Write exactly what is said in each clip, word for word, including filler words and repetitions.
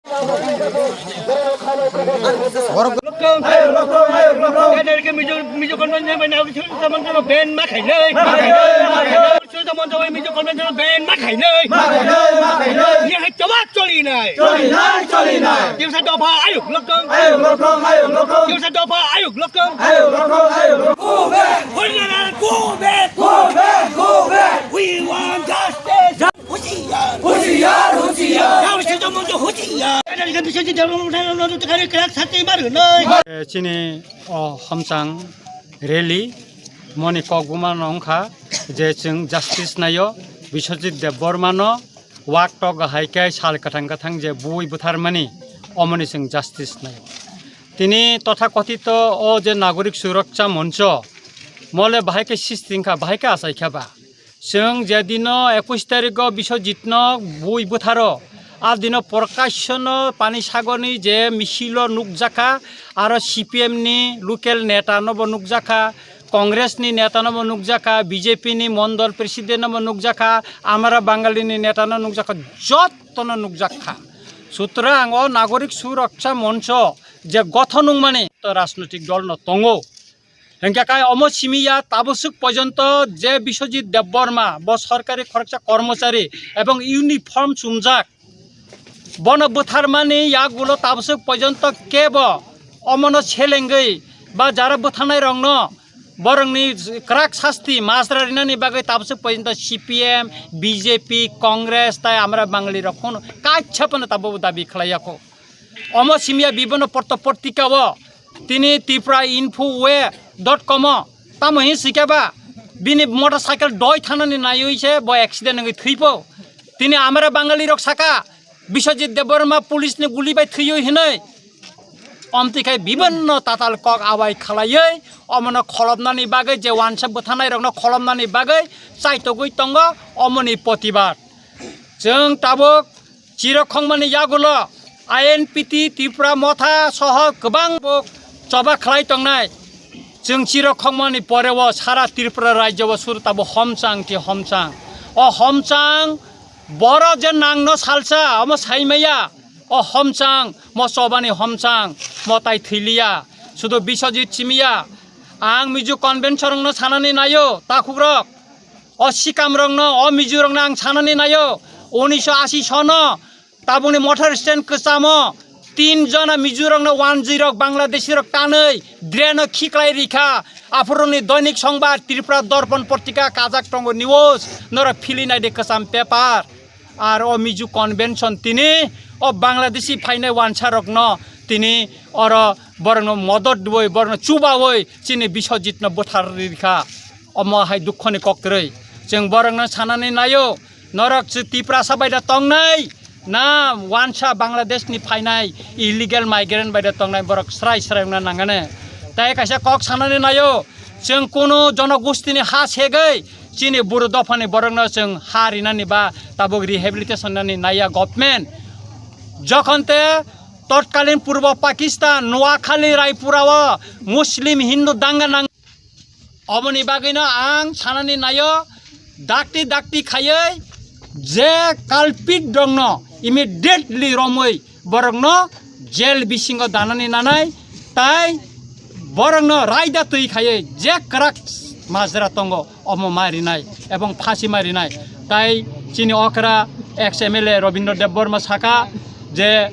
Borok Mizo, Mizo convention bai nai, Mizo convention ban ma khainai. Mizo convention ban ma khainai. Ye hai choba choli nai. Choli nai, choli nai. Tiprasa dopha ayuk lokong. Ayuk lokong, ayuk lokong. Tiprasa dopha ayuk lokong. Ayuk lokong, ayuk lokong. Go back. Go back, go back, go back. We want justice. Husiar! Husiar! Husiar! Chini o Homchang rally moni kok buma no wngkha je chwng justice naio, Biswajit Debbarma no wak tok hai khe sal kwthang kwthang je bui butharmani omoni chwng justice naio. Tini totha kothito o je Nagorik Suraksha Moncho mole bahai khe sisting kha, bahai khe achai kha ba. Chwng je dino ekush tarikgo Biswajitno bui butharo, a dino Prakashyono Pani Sagorni je michilo nukjakha, aro C P M ni local neta nobo nukjakha, Congress ni neta nobo nukjakha, B J P ni mondol president nobo nukjakha, amara Bangali ni neta no nukjakha, jottono nukjakha. Sutrang o Nagorik Suraksha Moncho je gothon wngmani to rajnoitik dol no tongo. Hingkhe kai omo simi ya tabuk swk porjonto je Biswajit Debbarma, bo sorkari khoroksa kormochari ebong uniform chumjak. Bono bwtharmani yagulo tabuk swk porjonto kebo omono selengwi ba jara bwtharnai rokno borokni kwrak sasti majra rinani bagwi tabuk swk porjonto C P M, B J P, Congress tai amra Bangali rok phano kaisa phano tabuk dabi khlai yakho. Omo simi ya bibhinno porto portika o tini Tripura Info Way dot com o tamo hin sikhe ba bini motorcycle doi thanani naiwi se bo accident wngwi thwipo. Tini amara Bangali rok saka Biswajit Debbarma police ni guli bai thwiwi hinwi. Omtwi khai bibhinno tatal kok abai khlaiwi omono kholopnani bagwi je wansa bwthanai rokno kholopnani bagwi chaitogwi tongo omoni protibad. Chwng tabuk Chiro khongmani yagulo I N P T, Tripura Motha soho kwbang bo choba khlai tongnai. Chwng chiro khongmani pore o sara Tripura rajyo o suru tabo homchang khe homchang. O homchang boro je nangno salsa omo saimaya. O homchang mo chobani homchang mo tai thwiliya. Sudu Biswajit simiya. Ang Mizo convention rokno sanani naio takhukrok. O sikamrokno, o Mizorokno ang sanani naio, unisho ashi sono tabukni motor stand kwchamo tin jona Mizorokno wanjwirok, Bangladeshirok tanwi draino khiklai rikha. Aphuruni Doinik Songbar, Tripura Dorpon Potrika kajak tongo news, norok phili naidi kwcham paper. Ar o Mizo convention tini o Bangladeshi phainai wansarokno tini oro borokno modot dui, borokno chubaui chini Biswajitno buthar rikha. Omo hai dukhoni kok kwrwi. Chwng borokno sanani naio, norok chwng Tiprasa bai da tongnai, na wansa Bangladeshni phainai illegal migrant bai da tongnai, borok srai srai wngna nangani. Tai kaisa kok sanani naio, chwng kunu jonogostini ha segwi chini buru dophani borokno chwng ha rinani ba tabuk rehabilitation nani naiya government. Jokhon te totkalin Purbo Pakistan, Noakhali, Raipura o Muslim Hindu danga nang Oboni bagwino ang sanani naio, dakti dakti khaiwi je culprit rokno immediately romwi borokno jail bisingo danani nanai, tai borokno raida twi khaiwi je kwrak majra tongo omo ma rinai ebong phasi ma rinai. Tai chini okra ex M L A Robindra Debbarma saka, je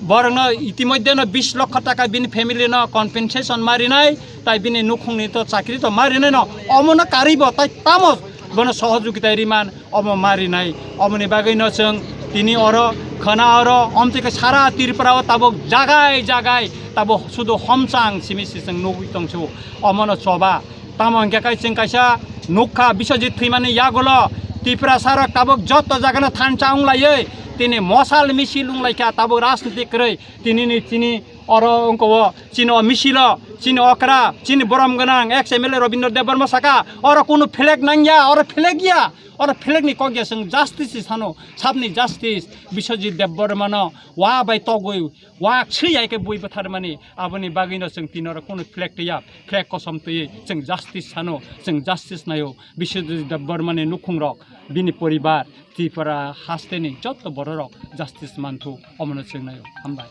borokno itimodhyeno bis lokho taka bini family no compensation ma rinai, tai bini nukhungni to chakri to ma rinai no, omono karwi bo tai tamo bono sohojogita riman omo ma rinai. Omoni bagwi no chwng tini oro khwna oro omtwi khe sara Tripura o tabuk jagai jagai tabuk sudu homchang simi si chwng nugwi tongsu omono choba. Tamo hwnkhe kai chwng kaisa nukha Biswajit thwimani yagulo Tiprasa rok tabuk joto jagano thansa wnglaiwi tini mosal misil wnglaikha, tabuk rajniti kwrwi tinini chini Oro wngkha o chini o misilo, chini okra, chini borom gwnang ex M L A Robindra Debbarma saka, oro kunu flag nangya, oro flag ya, oro flag ni kok ya, chwng justice se sano, sabni justice, Biswajit Debbarma no wa bai togwi, wa swi ya khe bui bwtharmani, aboni bagwi no chwng tini oro kunu flag twi ya, flag kosom twi chwng justice sano, chwng justice nayo, Biswajit Debbarma ni nukhung rok, bini poribar, Tripura hasteni jotto bororok justice manthu, omono chwng naio. Hambai.